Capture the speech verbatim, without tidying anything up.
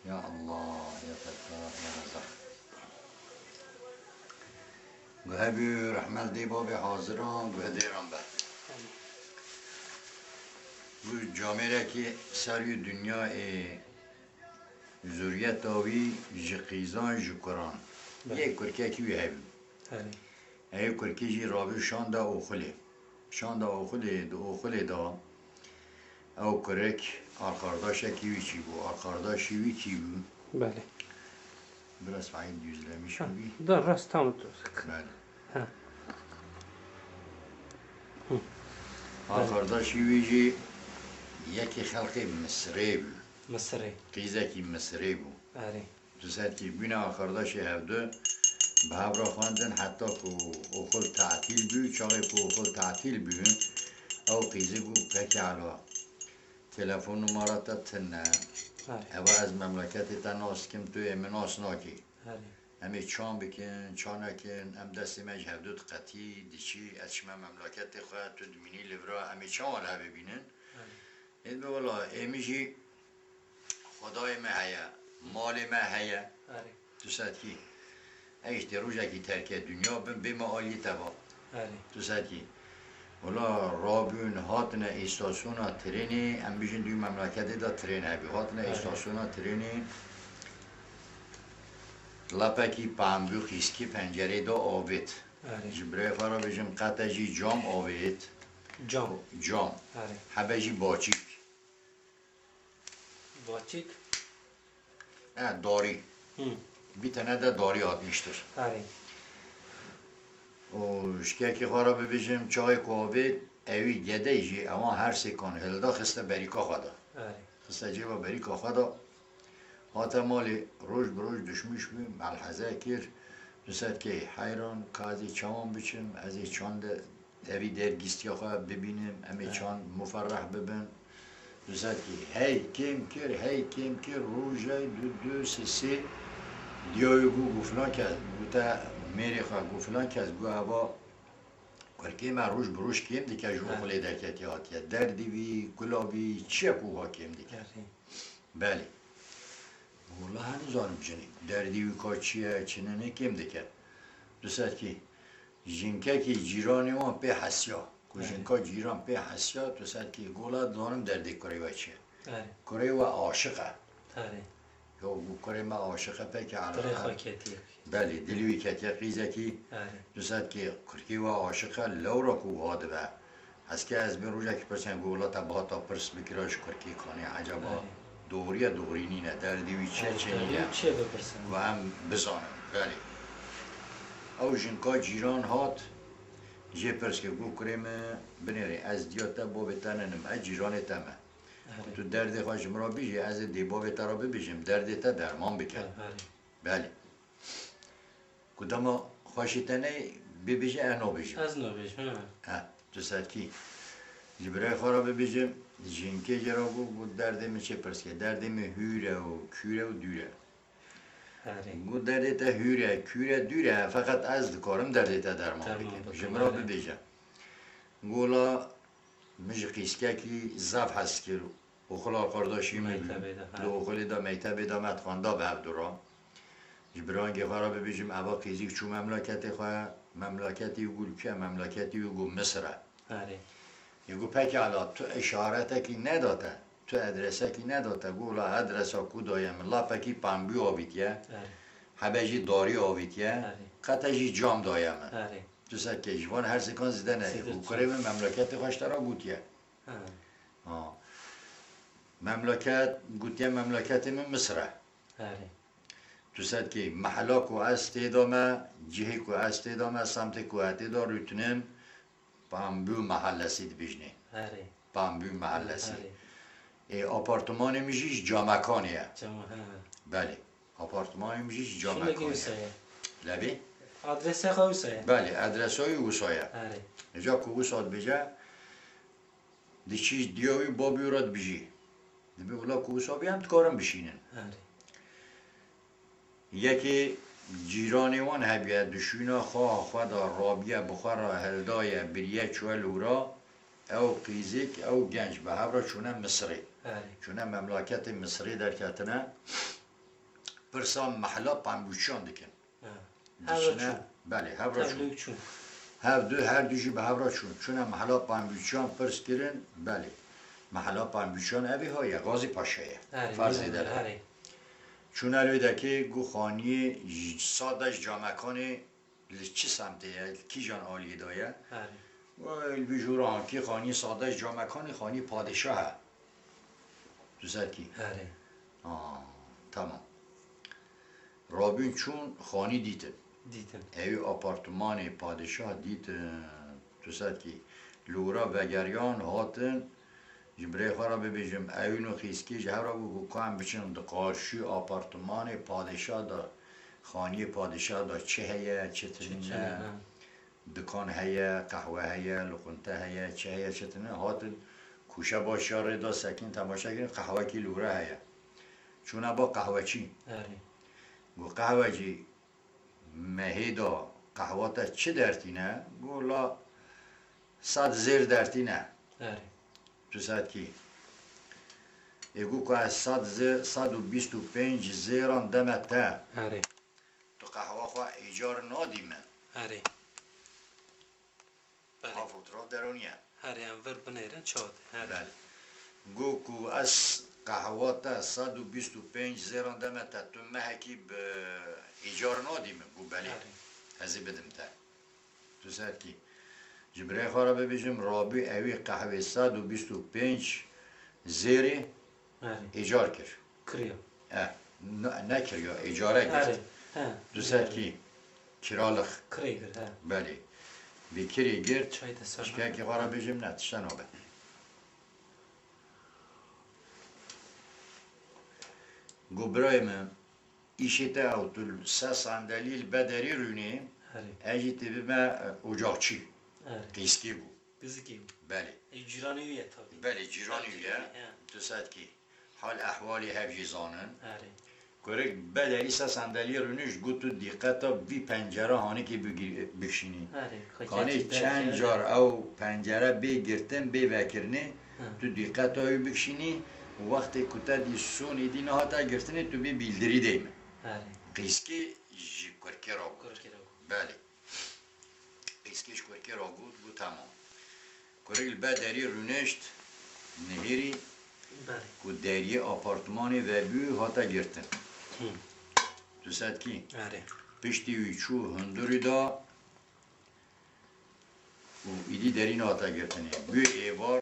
Ya Allah, ya Fettah, ya Rezzak. Guhebî rehmet dê babê haziran, guhedêran be. Gu camêrekî ser wî dinya ê zuriyeta wî ji qîzan, ji kuran. Belê. Yê kurkekî wî hebî. Belê. Ê kurkî jî rabî şanda oxulê. Şanda oxulê, di oxulê de ew kurik arqardaşekî wî çî bû. Arqardaşî wî kî bû? Belê. Biraz faîl düzlemiş Ha, bû. Da rast tam tu. Belê. Ha. Hı. Arqardaşî wî jî yekî xelqê Misirê bû. Misirê. Qîzekî Misirê bû. Erê. Di ser kî bûne arqardaşê hevdu bi hev re xwendin, heta ku oxul tatîl bû. Çaxê ku oxul tatîl bû, ew qîzê got, pekala, telefon numara te tune. Erê. Eva ez memleketê te nas dikim, tu ê min nas nakî. Erê. Em ê çan bikin, çan nekin, em destê me ji hevdu diqetî, diçî, ez çime memleketê xwe, tu dimînî li vira, em ê çawa li hev bibînin? Erê. Ê bi wela, ê min jî Xwedayê me heye, malê me heye. Erê. Tu setkî. Ey işte rojekî terkê dinya bin, bê me aliyê te va. Erê. Tu setkî. Wela rabûn, hatine îstasyona trênê, em bijin dû memleketê de trên hebî. Hatine Erê. îstasyona trênê, lapekî pembû qîskî pencerê de avêt. Erê. Ji birayê xwe re bijim, qete jî cam avêt. Cam. Cam. Erê. Hebe jî baçîk. Baçîk. E, darî. Hı. Bir tane de darî atmıştır. Erê. Û şikekî xwe re bibêjim, çaxê ku avêt, ewî gedey jî ewan her sêkan hilda, xiste berîka xwe de. Erê. Xiste cêba berîka xwe de. Hate malê, roj bi roj duşmîş bû, melheze kir. Dusevkê heyran, ka ez ê çawan biçim, ez ê çand de Evî dergîstiya xwe bibînim, em ê He. çand muferreh bibin. Dusevkî hey kêm kir, hey kêm kir, rojay du, du, sê, sê, diya wî got, got filan kes, gote mêrê xwe, got filan kes, got eva kurkê me roj bi roj kêm dike, ji He. oxulê derketiye hatiye. Derdî wî, kula wî, çi ye ku wiha kêm dike? Erê. Belê. Wela henizanim jinî. Derdî wî ka çi ye, çi ne, ne kêm dike. Dusevkî. Jinkekî cîranê wan pê hesiya. Ku Erê. jinka cîran pê hesiya, tu serkî gola dizanim derdê kurê we çi ye. Erê. Kurê we aşiq e. Erê. Yo, gu kurê me aşiq e, pekî ala. Dilê xwe ketiye. Belê, dilê wî ketiye qîzekî. Erê. Tu serkî kurkê we aşiq e, lewra ku wiha dibe. Heskê ez bin rojekî pirsên ku wela te bihata pirs bikira ji kurkê kanê, ecaba Erê. doğriye, doğrî nîne, derdê wî çi ye, Erê, çi derdê nîne. wî çi ye bipirsin. Ku em bizanin. Belê. Ew jinka cîran hat, jê pirs kir, got, kurê min, binêrê, ez diya te, bavê te ninim, ez cîranê te me. Erê. Tu derdê xwe ji min re bijî, ez ê dê bavê te re bibêjim, derdê te derman bike. Erê. Belê. Ku dema xweşî te neyê, bibêje, ez nabêjim. Ez nabêjim, he. He, tu serkî. Ji birayê xwe re bibêjim, jinkê jê re got, got, derdê min çê pirs ke? Derdê min hûr e û kûr e û dûr e. Erê. Got, derdê te hûr e, kûr e, dûr e, feqet ez dikarim derdê te derman Derman bikim. bikim, Ji min re erê. bibêje. Gola Min ji qîzkekî zaf hez kir. Oxula qardaşî min bû. Mektebê de, ha. Di oxulê de, mektebê de me dixwenda bi hev du re. Ji birangê xwe re bibêjim, eva qîzîk çû memleketê xwe, memleketî wî got li ku ye, memleketî wî got Misir e. Erê. Yê got, pekala, tu îşaretekî neda te, tu edresekî neda te, got, la edresa ku daye min, lapekî pembû avîtiye, Erê. hebe jî darî avîtiye, Erê. qete jî cam daye min. Erê. Tu serkê ji van her sêkan zêde ne. Zêde Û kurê min memleketê xwe ji te re gotiye. Ha. Ha. Memleket, gotiye memleketê min Misir e. Erê. Tu serkê mehela ku ez tê de me, cihê ku ez tê de me, semtê ku ez tê de rûtinim, Pambû Mahallesî dibêjinê. Erê. Pambû Mahallesî. Erê. Ê, apartmanê min jî ji Camekanê ye. Cama, he, he. Belê. Apartmanê min jî ji Şûnekî Camekanê wisa ye. ye. Lebê? Adresa xwe wisa ye. Belê, adresa wî wisa ye. Erê. Îca ku wisa dibêje, diçî diya wî babî wî re dibêjî. Dibê wila ku wisa bî em dikarin bişînin. Erê. Yekê cîranê wan hebûye, dişûna xweha xwe de rabiye, bi xwe re hildaye, biriye çûye li wira, ew qîzêk, ew genc bi hev re çûne Misirê. Erê. Çûne memleketê Misirê derketine. pirsa mehla Pembûçiyan dikin. Ha. Hevra çûn. Belê, hevra çûn. Tevlûk çûn. Hev du, her du jî bi hevra çûn. Çûne mehla Pembûçiyan pirs kirin, belê. Mehla Pembûçiyan evî ha ye, Gazî Paşa ye. Erê, Ferzê de. Erê. Çûne lê dekê gu xaniyê ji sada ji camekanê li çi semtê ye, li kîjan aliyê de ye? Erê. Wê li bijûran kî xaniyê sada ji camekanê xaniyê padişah e. Tu ser kî? Erê. Aa, tamam. Rabûn çûn xanî dîtin. Dîtin. Ewî apartmanê padişah dîtin. Tu ser kî? Li wira vegeriyan hatin. Ji birê xwe re bibêjim, ewîn û xîskê ji hev re bû ku em biçin di qarşî apartmanê padişah de, xaniyê padişah de çi heye, çi tune, dikan heye, qehwe heye, luqunte heye, çi heye, çi tune. Hatin kûşe başiya rê da sekîn temaşe kirin, qehwekî li wira heye. Çûne ba qehweçî. Erê. Got, qehwecî, mehê da qehwa te çi dertîne? Got, la sed zêr dertîne. Erê. Tu sed kî? Ê got ku ez sed zê-, sed û bîst û pênc zêran deme te. Erê. Tu qehwa xwe îcar nadî min. Erê. Belê. Ha, fotoğraf deronî ye. Herê, em vir binêrin, çawa tê? Herê. Belê. Got ku ez qehwa te sed û bîst û pênc zêran deme te, tu mehekî bi îcar nadî min? Got belê. Herê. Ez ê bidim te. Tu ser kî? Ji birê xwe re bibêjim, rabû ewî qehwê sed û bîst û pênc zêrê Erê. Îcar kir. Kiriya. E, ne, nekiriya, îcare girt. Erê, he. Tu ser kî? Kiralık. Kirê girt, he. Belê. Bi kirê girt. Çay te ser. Şikekî xwe re bêjim, ne, tişte nabe. Got, birayê min, îşê te ew, tu se sendelî li bederî rûnê, Erê. Ez jî tê bime, e, ocakçî. Erê. Qîskî bû. Qizikê bû. Belê. Ê, cîranê wî ye tabî. Belê, cîranê wî ye. He. Tu ser kî? Hal ehwalê hev jî zanin. Erê. Kurik bederî se sendeliyê rûnişt, got, tu dîqeta vî pencere hanikê bigî-, bikişînî. Erê, xwe Kanê keçî çend pencere. Car ew pencere bê girtin, bê vekirinê, He. Tu dîqeta wî bikişînî û wextê ku te dî sonê dî nehate girtinê, tu bê bîldirî dey min. Erê. Qîskê ji kurkê re got. Kurkê re got. Belê. Qîskê ji kurkê re got, got, Temam. Kurik li ber derî rûnişt, nihêrî Belê. Ku deriyê apartmanê vebû, hate girtin. Hı. Tu ser kî? Erê. Piştî wî çû hundirî da û îdî derî nehate girtinê. Bû êvar.